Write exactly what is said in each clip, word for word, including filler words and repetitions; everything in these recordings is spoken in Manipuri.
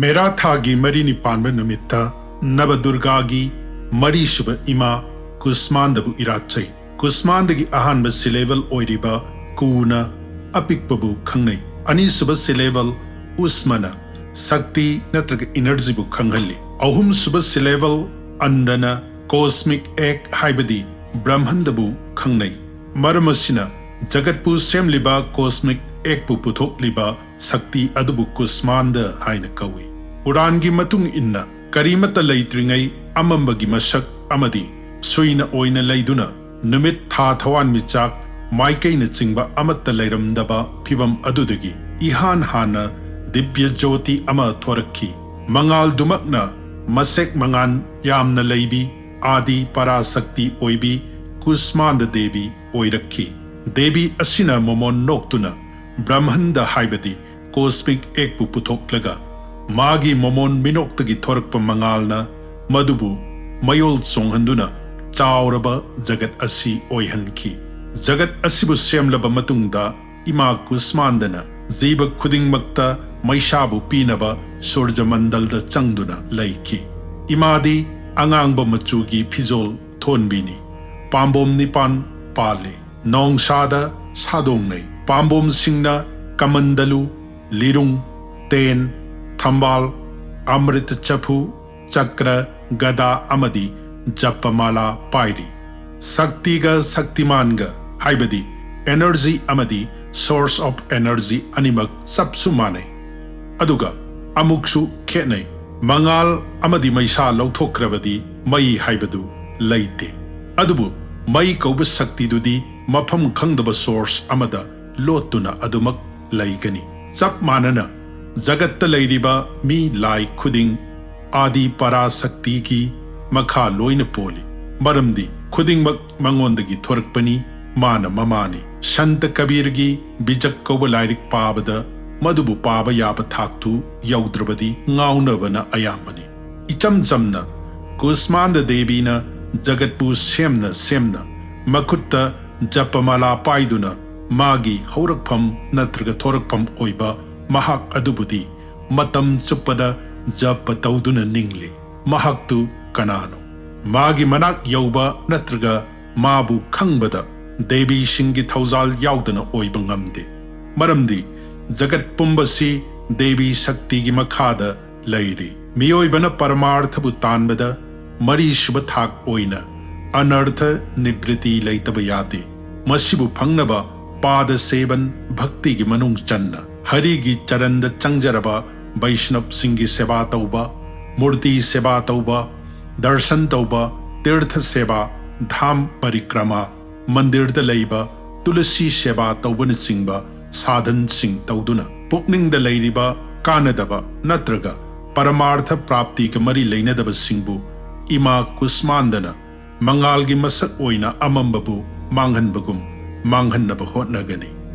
ꯃꯦꯔꯥ ꯊꯥꯒꯤ ꯃꯔꯤꯅꯤ ꯄꯥꯟꯕ ꯅꯨꯃꯤꯠꯇ ꯅꯕꯗꯨꯔꯒꯥꯒꯤ ꯃꯔꯤꯁꯨꯕ ꯏꯃꯥ ꯀꯨꯁꯃꯥꯟꯗꯕꯨ ꯏꯔꯥꯠꯆꯩ꯫ ꯀꯨꯁꯃꯥꯟꯗꯒꯤ ꯑꯍꯥꯟꯕ syllable ꯑꯣꯏꯔꯤꯕ ꯀꯨꯅ ꯑꯄꯤꯛꯄꯕꯨ ꯈꯪꯅꯩ꯫ ꯑꯅꯤꯁꯨꯕ syllable ꯎꯁꯃꯅ ꯁꯛꯇꯤ ꯅꯠꯇ꯭ꯔꯒ energyꯕꯨ ꯈꯪꯍꯜꯂꯤ꯫ ꯑꯍꯨꯝꯁꯨꯕ syllable ꯑꯟꯗꯅ cosmic egg ꯍꯥꯏꯕꯗꯤ ꯕ꯭ꯔꯍꯃꯟꯗꯕꯨ ꯈꯪꯅꯩ꯫ ꯃꯔꯝ ꯑꯁꯤꯅ ꯖꯒꯠꯄꯨ ꯁꯦꯝꯂꯤꯕ cosmic eggꯄꯨ ꯄꯨꯊꯣꯛꯂꯤꯕ ꯁꯛꯇꯤ ꯑꯗꯨꯕꯨ ꯀꯨꯁꯃꯥꯟꯗ ꯍꯥꯏꯅ ꯀꯧꯏ꯫ ꯄꯨꯔꯥꯟꯒꯤ ꯃꯇꯨꯡ ꯏꯟꯅ ꯀꯔꯤꯃꯠꯇ ꯂꯩꯇ꯭ꯔꯤꯉꯩ ꯑꯃꯝꯕꯒꯤ ꯃꯁꯛ ꯑꯃꯗꯤ ꯁꯨꯏꯅ ꯑꯣꯏꯅ ꯂꯩꯗꯨꯅ ꯅꯨꯃꯤꯠ, ꯊꯥ, ꯊꯋꯥꯟꯃꯤꯆꯥꯛ, ꯃꯥꯏꯀꯩꯅꯆꯤꯡꯕ ꯑꯃꯠꯇ ꯂꯩꯔꯝꯗꯕ ꯐꯤꯚꯝ ꯑꯗꯨꯗꯒꯤ ꯏꯍꯥꯟ ꯍꯥꯟꯅ ꯗꯤꯕ꯭ꯌ ꯖꯣꯇꯤ ꯑꯃ ꯊꯣꯔꯛꯈꯤ꯫ ꯃꯉꯥꯜꯗꯨꯃꯛꯅ ꯃꯁꯦꯛ ꯃꯉꯥꯜ ꯌꯥꯝꯅ ꯂꯩꯕꯤ ꯑꯥꯗꯤ ꯄꯔꯥꯁꯛꯇꯤ ꯑꯣꯏꯕꯤ ꯀꯨꯁꯃꯥꯟꯗ ꯗꯦꯕꯤ ꯑꯣꯏꯔꯛꯈꯤ꯫ ꯗꯦꯕꯤ ꯑꯁꯤꯅ ꯃꯃꯣꯟ ꯅꯣꯛꯇꯨꯅ ꯕ꯭ꯔꯍꯃꯟꯗ ꯍꯥꯏꯕꯗꯤ cosmic eggꯄꯨ ꯄꯨꯊꯣꯛꯂꯒ ꯃꯥꯒꯤ ꯃꯃꯣꯟ ꯃꯤꯅꯣꯛꯇꯒꯤ ꯊꯣꯔꯛꯄ ꯃꯉꯥꯜꯅ ꯃꯗꯨꯕꯨ ꯃꯌꯣꯜ ꯆꯣꯡꯍꯟꯗꯨꯅ ꯆꯥꯎꯔꯕ ꯖꯒꯠ ꯑꯁꯤ ꯑꯣꯏꯍꯟꯈꯤ꯫ ꯖꯒꯠ ꯑꯁꯤꯕꯨ ꯁꯦꯝꯂꯕ ꯃꯇꯨꯡꯗ ꯏꯃꯥ ꯀꯨꯁꯃꯥꯟꯗꯅ ꯖꯤꯕ ꯈꯨꯗꯤꯡꯃꯛꯇ ꯃꯩꯁꯥꯕꯨ ꯄꯤꯅꯕ ꯁꯨꯔꯖ ꯃꯟꯗꯜꯗ ꯆꯪꯗꯨꯅ ꯂꯩꯈꯤ꯫ ꯏꯃꯥꯗꯤ ꯑꯉꯥꯡꯕ ꯃꯆꯨꯒꯤ ꯐꯤꯖꯣꯜ ꯊꯣꯟꯕꯤꯅꯤ꯫ ꯄꯥꯝꯕꯣꯝ ꯅꯤꯄꯥꯟ ꯄꯥꯜꯂꯤ꯫ ꯅꯣꯡꯁꯥꯗ ꯁꯥꯗꯣꯡꯅꯩ꯫ ꯄꯥꯝꯕꯣꯝꯁꯤꯡꯅ ꯀꯃꯟꯗꯂꯨ, ꯂꯤꯔꯨꯡ, ꯇꯦꯟ, ꯊꯝꯕꯥꯜ, ꯑꯃ꯭ꯔꯤꯇ ꯆꯐꯨ, ꯆꯀ꯭ꯔ, ꯒꯗꯥ ꯑꯃꯗꯤ ꯖꯄꯃꯥꯂꯥ ꯄꯥꯏꯔꯤ꯫ ꯁꯛꯇꯤꯒ ꯁꯛꯇꯤꯃꯥꯟꯒ ꯍꯥꯏꯕꯗꯤ energy ꯑꯃꯗꯤ source of energy ꯑꯅꯤꯃꯛ ꯆꯞꯁꯨ ꯃꯥꯟꯅꯩ꯫ ꯑꯗꯨꯒ ꯑꯃꯨꯛꯁꯨ ꯈꯦꯠꯅꯩ꯫ ꯃꯉꯥꯜ ꯑꯃꯗꯤ ꯃꯩꯁꯥ ꯂꯧꯊꯣꯛꯈ꯭ꯔꯕꯗꯤ ꯃꯩ ꯍꯥꯏꯕꯗꯨ ꯂꯩꯇꯦ꯫ ꯑꯗꯨꯕꯨ ꯃꯩ ꯀꯧꯕ ꯁꯛꯇꯤꯗꯨꯗꯤ ꯃꯐꯝ ꯈꯪꯗꯕ source ꯑꯃꯗ ꯂꯣꯠꯇꯨꯅ ꯑꯗꯨꯃꯛ ꯂꯩꯒꯅꯤ꯫ ꯆꯞ ꯃꯥꯟꯅꯅ ꯖꯒꯠꯇ ꯂꯩꯔꯤꯕ ꯃꯤ ꯂꯥꯏ ꯈꯨꯗꯤꯡ ꯑꯥꯗꯤ ꯄꯔꯥꯁꯛꯇꯤꯒꯤ ꯃꯈꯥ ꯂꯣꯏꯅ ꯄꯣꯜꯂꯤ꯫ ꯃꯔꯝꯗꯤ ꯈꯨꯗꯤꯡꯃꯛ ꯃꯉꯣꯟꯗꯒꯤ ꯊꯣꯔꯛꯄꯅꯤ, ꯃꯥꯅ ꯃꯃꯥꯅꯤ꯫ ꯁꯟꯇ ꯀꯕꯤꯔꯒꯤ ꯕꯤꯖꯛ ꯀꯧꯕ ꯂꯥꯏꯔꯤꯛ ꯄꯥꯕꯗ ꯃꯗꯨꯕꯨ ꯄꯥꯕ ꯌꯥꯕ ꯊꯥꯛꯇꯨ ꯌꯧꯗ꯭ꯔꯕꯗꯤ ꯉꯥꯎꯅꯕꯅ ꯑꯌꯥꯝꯕꯅꯤ꯫ ꯏꯆꯝ ꯆꯝꯅ ꯀꯨꯁꯃꯥꯟꯗ ꯗꯦꯕꯤꯅ ꯖꯒꯠꯄꯨ ꯁꯦꯝꯅ ꯁꯦꯝꯅ ꯃꯈꯨꯠꯇ ꯖꯄꯃꯥꯂꯥ ꯄꯥꯏꯗꯨꯅ ꯃꯥꯒꯤ ꯍꯧꯔꯛꯐꯝ ꯅꯠꯇ꯭ꯔꯒ ꯊꯣꯔꯛꯐꯝ ꯑꯣꯏꯕ ꯃꯍꯥꯛ ꯑꯗꯨꯕꯨꯗꯤ ꯃꯇꯝ ꯆꯨꯞꯄꯗ ꯖꯄ ꯇꯧꯗꯨꯅ ꯅꯤꯡꯂꯤ꯫ ꯃꯍꯥꯛꯇꯨ ꯀꯅꯥꯅꯣ? ꯃꯥꯒꯤ ꯃꯅꯥꯛ ꯌꯧꯕ ꯅꯠꯇ꯭ꯔꯒ ꯃꯥꯕꯨ ꯈꯪꯕꯗ ꯗꯦꯕꯤꯁꯤꯡꯒꯤ ꯊꯧꯖꯥꯜ ꯌꯥꯎꯗꯅ ꯑꯣꯏꯕ ꯉꯝꯗꯦ꯫ ꯃꯔꯝꯗꯤ ꯖꯒꯠ ꯄꯨꯝꯕꯁꯤ ꯗꯦꯕꯤ ꯁꯛꯇꯤꯒꯤ ꯃꯈꯥꯗ ꯂꯩꯔꯤ꯫ ꯃꯤꯑꯣꯏꯕꯅ ꯄꯔꯃꯥꯔꯊꯕꯨ ꯇꯥꯟꯕꯗ ꯃꯔꯤꯁꯨꯕ ꯊꯥꯛ ꯑꯣꯏꯅ ꯑꯅꯔꯊ ꯅꯤꯕ꯭ꯔꯤꯇꯤ ꯂꯩꯇꯕ ꯌꯥꯗꯦ꯫ ꯃꯁꯤꯕꯨ ꯐꯪꯅꯕ ꯄꯥꯗ ꯁꯦꯕꯟ ꯚꯛꯇꯤꯒꯤ ꯃꯅꯨꯡ ꯆꯟꯅ ꯍꯔꯤꯒꯤ ꯆꯔꯟꯗ ꯆꯪꯖꯔꯕ ꯕꯩꯁꯅꯕꯁꯤꯡꯒꯤ ꯁꯦꯕꯥ ꯇꯧꯕ, ꯃꯨꯔꯇꯤ ꯁꯦꯕꯥ ꯇꯧꯕ, ꯗꯔꯁꯟ ꯇꯧꯕ, ꯇꯤꯔꯊ ꯁꯦꯕꯥ, ꯙꯥꯝ ꯄꯔꯤꯀ꯭ꯔꯃꯥ, ꯃꯟꯗꯤꯔꯗ ꯂꯩꯕ ꯇꯨꯂꯁꯤ ꯁꯦꯕꯥ ꯇꯧꯕꯅꯆꯤꯡꯕ ꯁꯥꯙꯟꯁꯤꯡ ꯇꯧꯗꯨꯅ ꯄꯨꯛꯅꯤꯡꯗ ꯂꯩꯔꯤꯕ ꯀꯥꯟꯅꯗꯕ ꯅꯠꯇ꯭ꯔꯒ ꯄꯔꯃꯥꯔꯊ ꯄ꯭ꯔꯥꯞꯇꯤꯒ ꯃꯔꯤ ꯂꯩꯅꯗꯕꯁꯤꯡꯕꯨ ꯏꯃꯥ ꯀꯨꯁꯃꯥꯟꯗꯅ ꯃꯉꯥꯜꯒꯤ ꯃꯁꯛ ꯑꯣꯏꯅ ꯑꯃꯝꯕꯕꯨ ꯃꯥꯡꯍꯟꯕꯒꯨꯝ ꯃꯥꯡꯍꯟꯅꯕ ꯍꯣꯠꯅꯒꯅꯤ꯫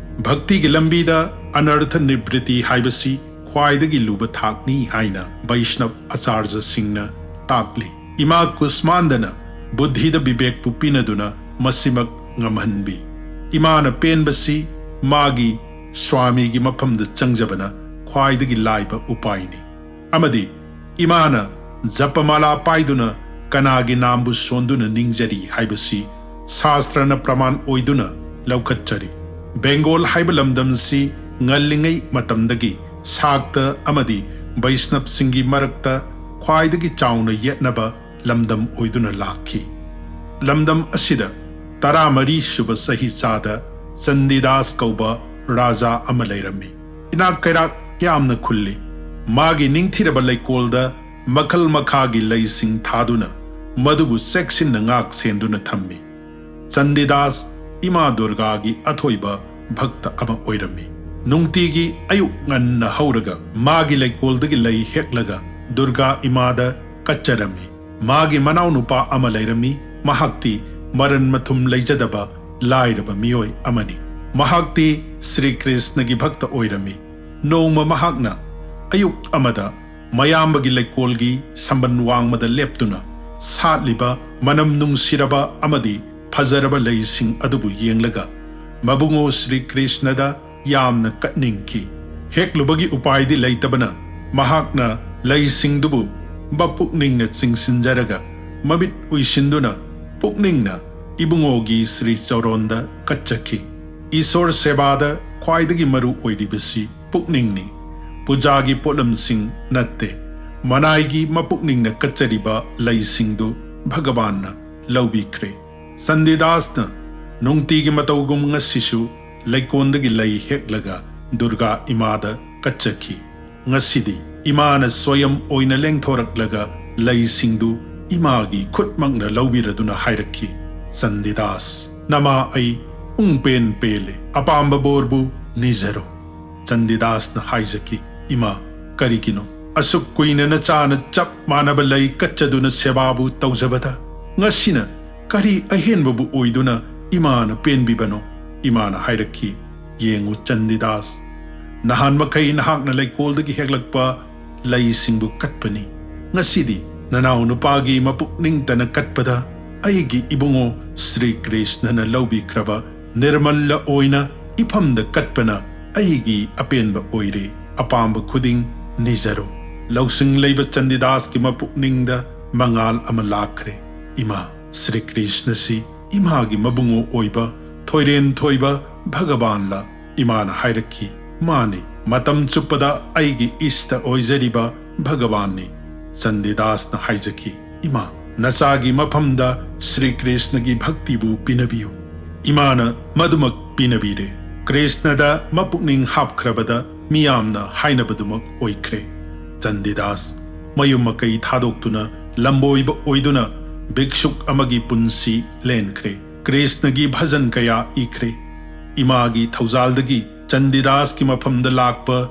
ꯚꯛꯇꯤꯒꯤ ꯂꯝꯕꯤꯗ ꯑꯅꯔꯊ ꯅꯤꯕ꯭ꯔꯤꯇꯤ ꯍꯥꯏꯕꯁꯤ ꯈ꯭ꯋꯥꯏꯗꯒꯤ ꯂꯨꯕ ꯊꯥꯛꯅꯤ ꯍꯥꯏꯅ ꯕꯩꯁꯅꯕ ꯑꯆꯥꯔꯖꯁꯤꯡꯅ ꯇꯥꯛꯂꯤ꯫ ꯏꯃꯥ ꯀꯨꯁꯃꯥꯟꯗꯅ ꯕꯨꯙꯤꯗ ꯕꯤꯕꯦꯛꯄꯨ ꯄꯤꯅꯗꯨꯅ ꯃꯁꯤꯃꯛ ꯉꯝꯍꯟꯕꯤ꯫ ꯏꯃꯥꯅ ꯄꯦꯟꯕꯁꯤ ꯃꯥꯒꯤ ꯁ꯭ꯋꯥꯃꯤꯒꯤ ꯃꯐꯝꯗ ꯆꯪꯖꯕꯅ ꯈ꯭ꯋꯥꯏꯗꯒꯤ ꯂꯥꯏꯕ ꯎꯄꯥꯏꯅꯤ꯫ ꯑꯃꯗꯤ ꯏꯃꯥꯅ ꯖꯄꯃꯥꯂꯥ ꯄꯥꯏꯗꯨꯅ ꯀꯅꯥꯒꯤ ꯅꯥꯝꯕꯨ ꯁꯣꯟꯗꯨꯅ ꯅꯤꯡꯖꯔꯤ ꯍꯥꯏꯕꯁꯤ ꯁꯥꯁꯇ꯭ꯔꯅ ꯄ꯭ꯔꯃꯥꯟ ꯑꯣꯏꯗꯨꯅ ꯂꯧꯈꯠꯆꯔꯤ꯫ ꯕꯦꯡꯒꯣꯜ ꯍꯥꯏꯕ ꯂꯝꯗꯝꯁꯤ ꯉꯜꯂꯤꯉꯩ ꯃꯇꯝꯗꯒꯤ ꯁꯥꯛꯇ ꯑꯃꯗꯤ ꯕꯩꯁꯅꯕꯁꯤꯡꯒꯤ ꯃꯔꯛꯇ ꯈ꯭ꯋꯥꯏꯗꯒꯤ ꯆꯥꯎꯅ ꯌꯦꯠꯅꯕ ꯂꯝꯗꯝ ꯑꯣꯏꯗꯨꯅ ꯂꯥꯛꯈꯤ꯫ ꯂꯝꯗꯝ ꯑꯁꯤꯗ ꯇꯔꯥꯃꯔꯤ ꯁꯨꯕ ꯆꯍꯤꯆꯥꯗ ꯆꯟꯗꯤꯗꯥꯁ ꯀꯧꯕ ꯔꯥꯖꯥ ꯑꯃ ꯂꯩꯔꯝꯃꯤ꯫ ꯏꯅꯥꯛ ꯀꯩꯔꯥꯛ ꯌꯥꯝꯅ ꯈꯨꯜꯂꯤ꯫ ꯃꯥꯒꯤ ꯅꯤꯡꯊꯤꯔꯕ ꯂꯩꯀꯣꯜꯗ ꯃꯈꯜ ꯃꯈꯥꯒꯤ ꯂꯩꯁꯤꯡ ꯊꯥꯗꯨꯅ ꯃꯗꯨꯕꯨ ꯆꯦꯛꯁꯤꯟꯅ ꯉꯥꯛ ꯁꯦꯟꯗꯨꯅ ꯊꯝꯃꯤ꯫ ꯆꯟꯗꯤꯗꯥꯁ ꯏꯃꯥ ꯗꯨꯔꯒꯥꯒꯤ ꯑꯊꯣꯏꯕ ꯚꯛꯇ ꯑꯃ ꯑꯣꯏꯔꯝꯃꯤ꯫ ꯅꯨꯡꯇꯤꯒꯤ ꯑꯌꯨꯛ ꯉꯟꯅ ꯍꯧꯔꯒ ꯃꯥꯒꯤ ꯂꯩꯀꯣꯜꯗꯒꯤ ꯂꯩ ꯍꯦꯛꯂꯒ ꯗꯨꯔꯒꯥ ꯏꯃꯥꯗ ꯀꯠꯆꯔꯝꯃꯤ꯫ ꯃꯥꯒꯤ ꯃꯅꯥꯎꯅꯨꯄꯥ ꯑꯃ ꯂꯩꯔꯝꯃꯤ꯫ ꯃꯍꯥꯛꯇꯤ ꯃꯔꯟ ꯃꯊꯨꯝ ꯂꯩꯖꯗꯕ ꯂꯥꯏꯔꯕ ꯃꯤꯑꯣꯏ ꯑꯃꯅꯤ꯫ ꯃꯍꯥꯛꯇꯤ ꯁ꯭ꯔꯤ ꯀ꯭ꯔꯤꯁꯅꯒꯤ ꯚꯛꯇ ꯑꯣꯏꯔꯝꯃꯤ꯫ ꯅꯣꯡꯃ ꯃꯍꯥꯛꯅ ꯑꯌꯨꯛ ꯑꯃꯗ ꯃꯌꯥꯝꯕꯒꯤ ꯂꯩꯀꯣꯜꯒꯤ ꯁꯝꯕꯟ ꯋꯥꯡꯃꯗ ꯂꯦꯞꯇꯨꯅ ꯁꯥꯠꯂꯤꯕ ꯃꯅꯝ ꯅꯨꯡꯁꯤꯔꯕ ꯑꯃꯗꯤ ꯐꯖꯔꯕ ꯂꯩꯁꯤꯡ ꯑꯗꯨꯕꯨ ꯌꯦꯡꯂꯒ ꯃꯕꯨꯡꯉꯣ ꯁ꯭ꯔꯤ ꯀ꯭ꯔꯤꯁꯅꯗ ꯌꯥꯝꯅ ꯀꯠꯅꯤꯡꯈꯤ꯫ ꯍꯦꯛꯂꯨꯕꯒꯤ ꯎꯄꯥꯏꯗꯤ ꯂꯩꯇꯕꯅ, ꯃꯍꯥꯛꯅ ꯂꯩꯁꯤꯡꯗꯨꯕꯨ ꯃꯄꯨꯛꯅꯤꯡꯅ ꯆꯤꯡꯁꯤꯟꯖꯔꯒ, ꯃꯃꯤꯠ ꯎꯏꯁꯤꯟꯗꯨꯅ ꯄꯨꯛꯅꯤꯡꯅ ꯏꯕꯨꯡꯉꯣꯒꯤ ꯁ꯭ꯔꯤ ꯆꯣꯔꯣꯟꯗ ꯀꯠꯆꯈꯤ꯫ ꯏꯁꯣꯔ ꯁꯦꯕꯥꯗ ꯈ꯭ꯋꯥꯏꯗꯒꯤ ꯃꯔꯨ ꯑꯣꯏꯔꯤꯕꯁꯤ ꯄꯨꯛꯅꯤꯡꯅꯤ꯫ ꯄꯨꯖꯥꯒꯤ ꯄꯣꯠꯂꯝꯁꯤꯡ ꯅꯠꯇꯦ꯫ ꯃꯅꯥꯏꯒꯤ ꯃꯄꯨꯛꯅꯤꯡꯅ ꯀꯠꯆꯔꯤꯕ ꯂꯩꯁꯤꯡꯗꯨ ꯚꯒꯕꯥꯟꯅ ꯂꯧꯕꯤꯈ꯭ꯔꯦ꯫ ꯆꯟꯗꯤꯗꯥꯁꯅ ꯅꯨꯡꯇꯤꯒꯤ ꯃꯇꯧꯒꯨꯝ ꯉꯁꯤꯁꯨ ꯂꯩꯀꯣꯟꯗꯒꯤ ꯂꯩ ꯍꯦꯛꯂꯒ ꯗꯨꯔꯒꯥ ꯏꯃꯥꯗ ꯀꯠꯆꯈꯤ꯫ ꯉꯁꯤꯗꯤ ꯏꯃꯥꯅ ꯁ꯭ꯋꯌꯝ ꯑꯣꯏꯅ ꯂꯦꯡꯊꯣꯔꯛꯂꯒ ꯂꯩꯁꯤꯡꯗꯨ ꯏꯃꯥꯒꯤ ꯈꯨꯠꯃꯛꯅ ꯂꯧꯕꯤꯔꯗꯨꯅ ꯍꯥꯏꯔꯛꯈꯤ, "ꯆꯟꯗꯤꯗꯥꯁ, ꯅꯃꯥ ꯑꯩ ꯄꯨꯡ ꯄꯦꯟ ꯄꯦꯜꯂꯦ꯫ ꯑꯄꯥꯝꯕ ꯕꯣꯔꯕꯨ ꯅꯤꯖꯔꯣ꯫" ꯆꯟꯗꯤꯗꯥꯁꯅ ꯍꯥꯏꯖꯈꯤ, "ꯏꯃꯥ, ꯀꯔꯤꯒꯤꯅꯣ? ꯑꯁꯨꯛ ꯀꯨꯏꯅ ꯅꯆꯥꯅ ꯆꯞ ꯃꯥꯟꯅꯕ ꯂꯩ ꯀꯠꯆꯗꯨꯅ ꯁꯦꯕꯥꯕꯨ ꯇꯧꯖꯕꯗ, ꯉꯁꯤꯅ ꯀꯔꯤ ꯑꯍꯦꯟꯕꯕꯨ ꯑꯣꯏꯗꯨꯅ ꯏꯃꯥꯅ ꯄꯦꯟꯕꯤꯕꯅꯣ?" ꯏꯃꯥꯅ ꯍꯥꯏꯔꯛꯈꯤ, "ꯌꯦꯡꯉꯨ ꯆꯟꯗꯤꯗꯥꯁ, ꯅꯍꯥꯟ ꯃꯈꯩ ꯅꯍꯥꯛꯅ ꯂꯩꯀꯣꯜꯗꯒꯤ ꯍꯦꯛꯂꯛꯄ ꯂꯩꯁꯤꯡꯕꯨ ꯀꯠꯄꯅꯤ꯫ ꯉꯁꯤꯗꯤ ꯅꯅꯥꯎ ꯅꯨꯄꯥꯒꯤ ꯃꯄꯨꯛꯅꯤꯡꯇꯅ ꯀꯠꯄꯗ ꯑꯩꯒꯤ ꯏꯕꯨꯡꯉꯣ ꯁ꯭ꯔꯤ ꯀ꯭ꯔꯤꯁꯅꯅ ꯂꯧꯕꯤꯈ꯭ꯔꯕ ꯅꯤꯔꯃꯜꯂ ꯑꯣꯏꯅ ꯏꯐꯝꯗ ꯀꯠꯄꯅ ꯑꯩꯒꯤ ꯑꯄꯦꯟꯕ ꯑꯣꯏꯔꯦ꯫ ꯑꯄꯥꯝꯕ ꯈꯨꯗꯤꯡ ꯅꯤꯖꯔꯣ꯫" ꯂꯧꯁꯤꯡ ꯂꯩꯕ ꯆꯟꯗꯤꯗꯥꯁꯀꯤ ꯃꯄꯨꯛꯅꯤꯡꯗ ꯃꯉꯥꯜ ꯑꯃ ꯂꯥꯛꯈ꯭ꯔꯦ꯫ ꯏꯃꯥ, ꯁ꯭ꯔꯤ ꯀ꯭ꯔꯤꯁꯅꯁꯤ ꯏꯃꯥꯒꯤ ꯃꯕꯨꯡꯉꯣ ꯑꯣꯏꯕ ꯊꯣꯏꯔꯦꯟ ꯊꯣꯏꯕ ꯚꯒꯕꯥꯟꯂ? ꯏꯃꯥꯅ ꯍꯥꯏꯔꯛꯈꯤ, "ꯃꯥꯅꯤ, ꯃꯇꯝ ꯆꯨꯞꯄꯗ ꯑꯩꯒꯤ ꯏꯁꯇ ꯑꯣꯏꯖꯔꯤꯕ ꯚꯒꯕꯥꯟꯅꯤ꯫" ꯆꯟꯗꯤꯗꯥꯁꯅ ꯍꯥꯏꯖꯈꯤ, "ꯏꯃꯥ, ꯅꯆꯥꯒꯤ ꯃꯐꯝꯗ ꯁ꯭ꯔꯤ ꯀ꯭ꯔꯤꯁꯅꯒꯤ ꯚꯛꯇꯤꯕꯨ ꯄꯤꯅꯕꯤꯌꯨ꯫" ꯏꯃꯥꯅ ꯃꯗꯨꯃꯛ ꯄꯤꯅꯕꯤꯔꯦ꯫ ꯀ꯭ꯔꯤꯁꯅꯗ ꯃꯄꯨꯛꯅꯤꯡ ꯍꯥꯞꯈ꯭ꯔꯕꯗ ꯃꯤꯌꯥꯝꯅ ꯍꯥꯏꯅꯕꯗꯨꯃꯛ ꯑꯣꯏꯈ꯭ꯔꯦ꯫ ꯆꯟꯗꯤꯗꯥꯁ ꯃꯌꯨꯝ ꯃꯀꯩ ꯊꯥꯗꯣꯛꯇꯨꯅ ꯂꯝꯕꯣꯏꯕ ꯑꯣꯏꯗꯨꯅ ꯚꯤꯛꯁꯨꯛ ꯑꯃꯒꯤ ꯄꯨꯟꯁꯤ ꯂꯦꯟꯈ꯭ꯔꯦ꯫ ꯀ꯭ꯔꯤꯁꯅꯒꯤ ꯚꯖꯟ ꯀꯌꯥ ꯏꯈ꯭ꯔꯦ꯫ ꯏꯃꯥꯒꯤ ꯊꯧꯖꯥꯜꯗꯒꯤ ꯆꯟꯗꯤꯗꯥꯁꯀꯤ ꯃꯐꯝꯗ ꯂꯥꯛꯄ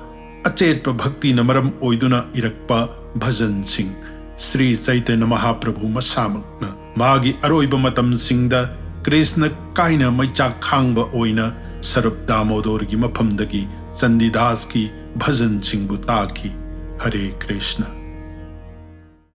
ꯑꯆꯦꯠꯄ ꯚꯛꯇꯤꯅ ꯃꯔꯝ ꯑꯣꯏꯗꯨꯅ ꯏꯔꯛꯄ ꯚꯖꯟꯁꯤꯡ, ꯁ꯭ꯔꯤ ꯆꯩꯇꯟꯌ ꯃꯍꯥꯄ꯭ꯔꯚꯨ ꯃꯁꯥꯃꯛꯅ ꯃꯥꯒꯤ ꯑꯔꯣꯏꯕ ꯃꯇꯝꯁꯤꯡꯗ ꯀ꯭ꯔꯤꯁꯅ ꯀꯥꯏꯅ ꯃꯩꯆꯥꯛ ꯈꯥꯡꯕ ꯑꯣꯏꯅ ꯁꯔꯨꯞ ꯗꯥꯃꯣꯗꯣꯔꯒꯤ ꯃꯐꯝꯗꯒꯤ ꯆꯟꯗꯤꯗꯥꯁꯀꯤ ꯚꯖꯟꯁꯤꯡꯕꯨ ꯇꯥꯈꯤ꯫ ꯍꯔꯦ ꯀ꯭ꯔꯤꯁꯅ꯫